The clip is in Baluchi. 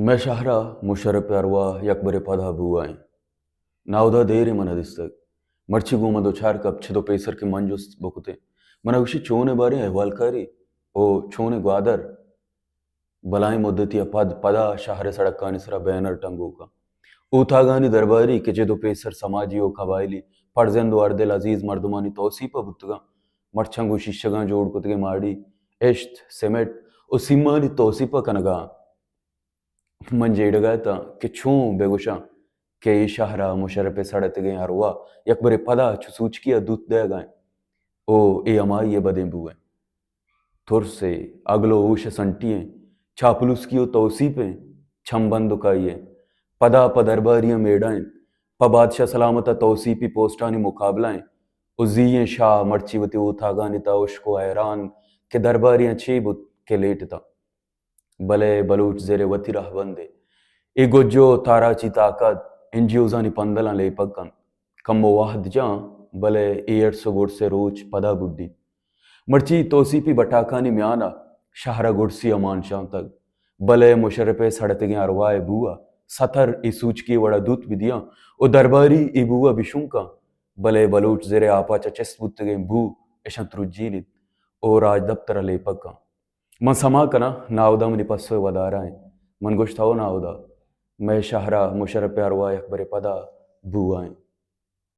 مئے شہر ءَ مشرپ ءِ ارواہ یکبرے پدا بوہا ایں۔ ناہدا دیر ایں من ءَ دیستگ۔ مرچی گوں من دچار کپت، چد ءُ پیسر کہ من جست بکتیں۔ من ءَ گوشی، چونیں باریں احوالکاری ءُ چونیں گوادر؟ بلاہیں مدتی ءَ پد پدا شہر ءِ سڑکانی سرا بینر ٹنگوکاں۔ اوتاگانی درباری کہ چد ءُ پیسر سماجی ءُ قبائلی، پرزند ءُ ہردل عزیز مردمانی توسیپ ءَ بوتگاں، مرچاں گوں شیشگاں جوڑ کتگیں ماڑی، اشت، سیمٹ ءُ سیمانی توسیپ ءَ کنگا آں۔ من جیڑگا اتاں کہ چون بہ گوشاں کہ اے شہر ءَ مشرپ ءِ سڑتگیں ارواہ یکبرے پدا چو سوچکی ءَ دوت دئیگا ایں ءُ اے ہمائی ءِ بدیں بو ایں۔ ترس ءِ، اگل ءُ ہوش ءِ سنٹی ایں، چاپلوسکی ءُ توسیپ ایں، چمبندکائی ایں۔ پدا پہ درباریاں میڑا ایں، پہ بادشاہ سلامت ءَ توسیپی پوسٹانی مقابلہ ایں ءُ زی ایں شاہ مرچی وتی اوتاگانی تہا ہشک ءُ حیران کہ درباریاں چے بوت کہ لیٹتاں۔ بلے بلوچ زر ءِ وتی رہبندے۔ اے گج ءُ تاراچی طاقت این جی اوزانی پندلاں لیپگ کنت۔ کمو وہد جاں، بلے اے ارس ءُ گڈسے روچ پدا بڈیت۔ مرچی توسیپی بٹاکانی میان ءَ شہر ءَ گڈسی امان شانتگ، بلے مشرپ ءِ سڑتگیں ارواہ ءِ بو ءَ ستر اے سوچکی ءِ وڑ ءَ دوت بدیاں ءُ درباری اے بو ءَ بشونکاں، بلے بلوچ زر ءِ آپ ءَ چہ چست بوتگیں بو اشاں ترجینیت ءُ راجدپتر ءَ لیپگ کن۔ من سما کناں، ناہدا منی پسو ءِ ودارا ایں۔ من گوشت، ہو ناہدا، مئے شہر ءَ مشرپ ءِ ارواہ یکبرے پدا بوہا ایں۔